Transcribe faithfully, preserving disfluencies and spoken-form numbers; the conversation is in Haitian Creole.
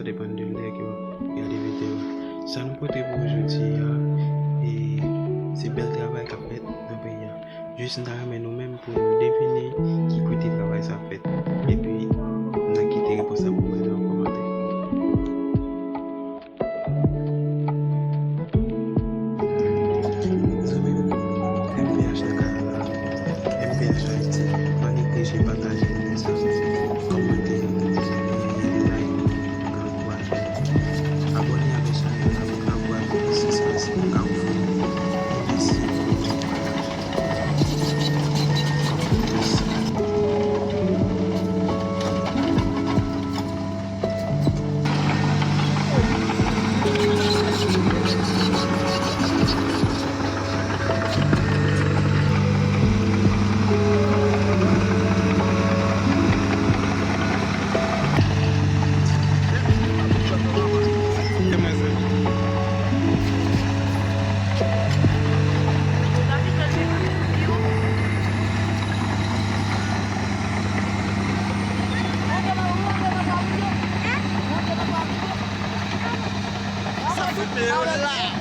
Sa depann de lè ke w ap gade videyo a. Sa nou pote pou ou jodi a, e se bèl travay k ap fèt nan peyi a. Jis m ta renmen nou menm pou nou devine ki kote travay sa ap fèt. Epi, n a kite repons la pou mwen nan kòmantè. Zanmi m, M P H nan kanal la, M P H Ayiti, pa neglije pataje videyo sa, kòmante, like, ankouraje. Abòne avèk chanèl la pou n ka ankouraje plis espas pou n ka ofri. Mèsi pou tout pataje. Sa fout yo la.